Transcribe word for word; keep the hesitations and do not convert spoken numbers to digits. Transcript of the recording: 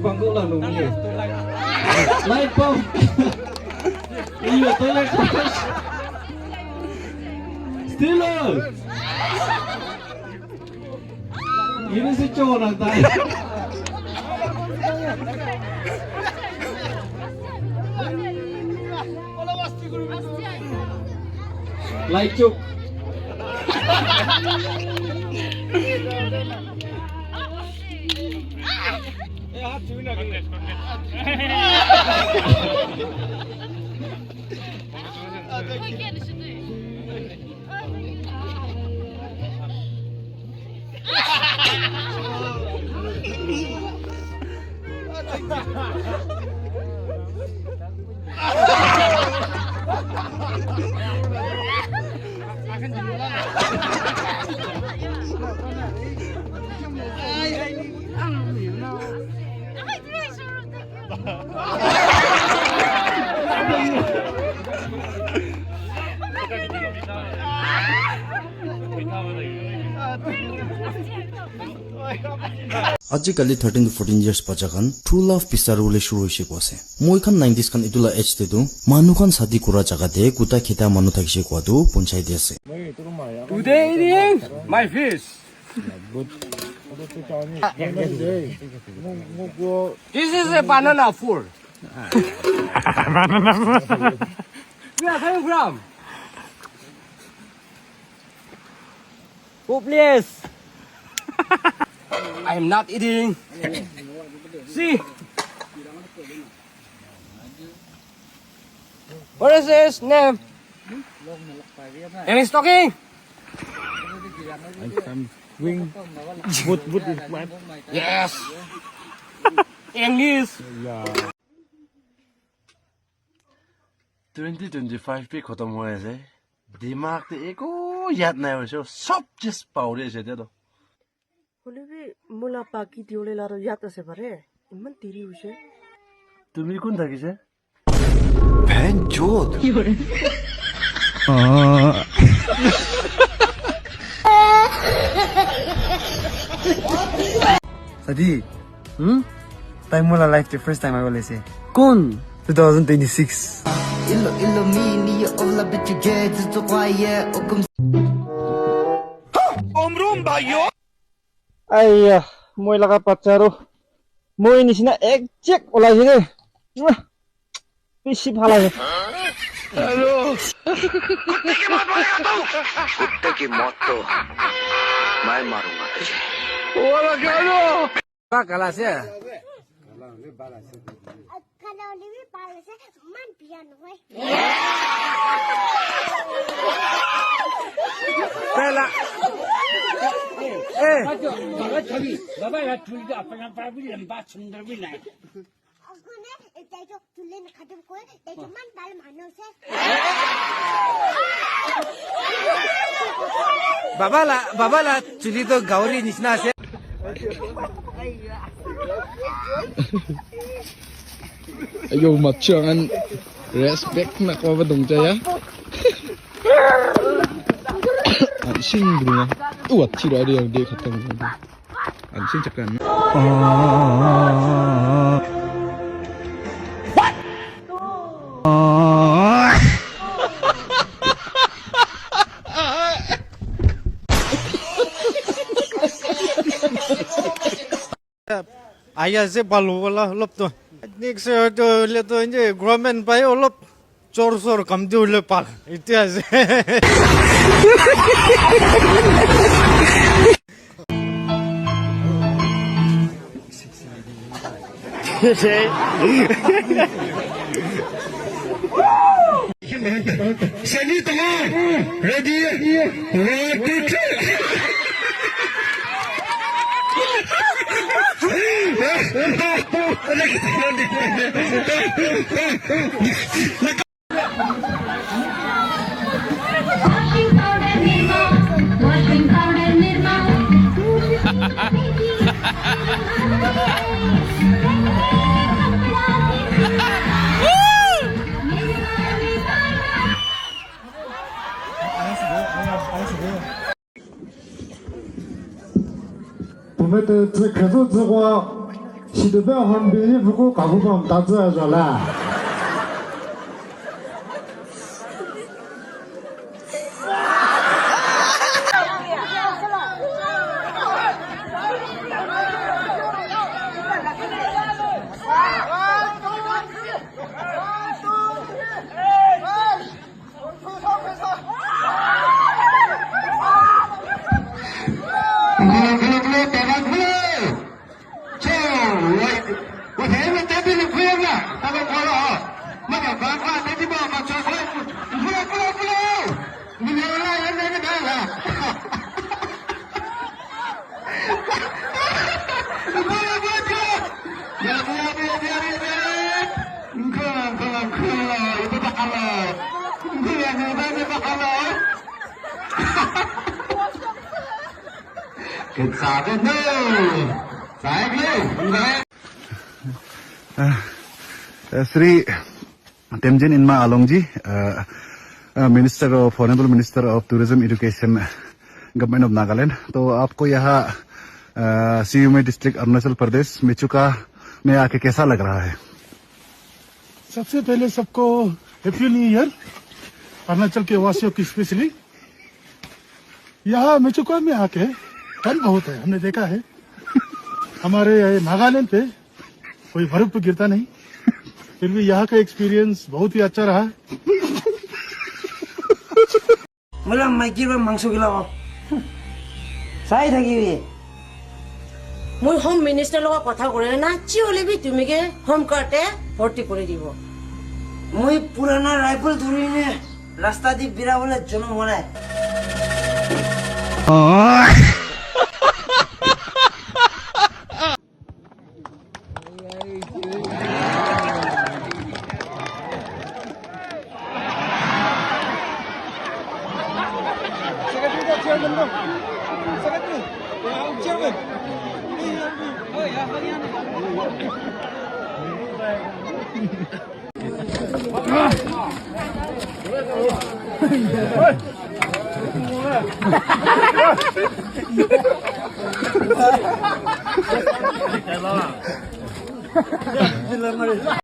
Pangko la nunggu. Light bulb. Iya, toilet flush. Stealer. Ini si cowok nang tai. Light cuk. Ajikali thirteen to fourteen years bacha khan true love bisaru bole shuru hoise koise. Moi khan nineties khan etu la age te tu manu khan shadi kura jaga te kuta kheta manu thakise koa tu punchai di ase. Today eating my fish. This is a banana food. Where are you from? Hopeless. I am not eating. See. What is his name? And he's talking. I'm wing. Wood, wood is my. Yes. English. Yeah. Twenty twenty-five bhi khatam hua ase. Dimag te eko yaad nai hoise, sob cheez pahori ase tia toh. Hoile bi mola paki diwole la toh yaad ase bare. Iman deri hoise. Tumi kun thakise? Bhen chod. Sadi. Hmm? Tai mola life te first time ahi bole ase. Kun? Two thousand twenty-six. Illo illo mi ni yo ola bitu ge tu to kwa ye okum. Omrum bayo. Aiya, moi laga bacha aru moi nisina exact olaise de. Bishi bhal ase. Hello. Kutte ki maut mara tu? Kutte ki maut to main marunga tujhe. Wala kya lo? Ba kala ase? Kala hole bhal ase. Kala hole bi bhal ase, iman biya nohoi. Pehla. Eh. Baba, baba, chhori. Baba, ya chhori to apna pa bhi lamba sundar bhi nahi. Akhone, eh, tai to chuli na khatam koi, tai to iman bhal manu ase. Baba la, baba la chuli to gauri nisina ase. Ayo, macho ngan respect na ko ba dong cha ya. An sing bru na. Uwa, tira de yang de khatam. An sing chakan. What? Ahi ase bhal hobo la olop to. Next, eh, to hoile to enje government pai olop chor sor kam di hoile bhal. Etia ase. Sani, tamam. Ready? One, two, three. Washing powder Nirma, washing powder Nirma. Tomato tse khazu tse kwa. Situ pe Hornbill ni puku kaku pam tatsa jola. Uh, uh, Sri Temjen Inma Alongji, uh, uh, Minister of, Honorable Minister of Tourism, Education, Government of Nagaland। तो आपको यहाँ, uh, सीयूमी डिस्ट्रिक्ट, अरुणाचल प्रदेश, मेचुका में आके कैसा लग रहा है? सबसे पहले सबको हैप्पी न्यू ईयर, अरुणाचल के वासियों की स्पेशली। यहाँ मेचुका में आके ठंड बहुत है, हमने देखा है। हमारे ये नागालैंड पे कोई बर्फ तो गिरता नहीं, फिर भी यहाँ का एक्सपीरियंस बहुत ही अच्छा रहा। Mula maikir ba mangso gila o. Sai thaki bi. Mui home minister logo kotha kore na, chi hole bi tumi ke home card e bhorti kore dibo. Mui purana rifle dhuri ne rasta di bira bole jonom horai.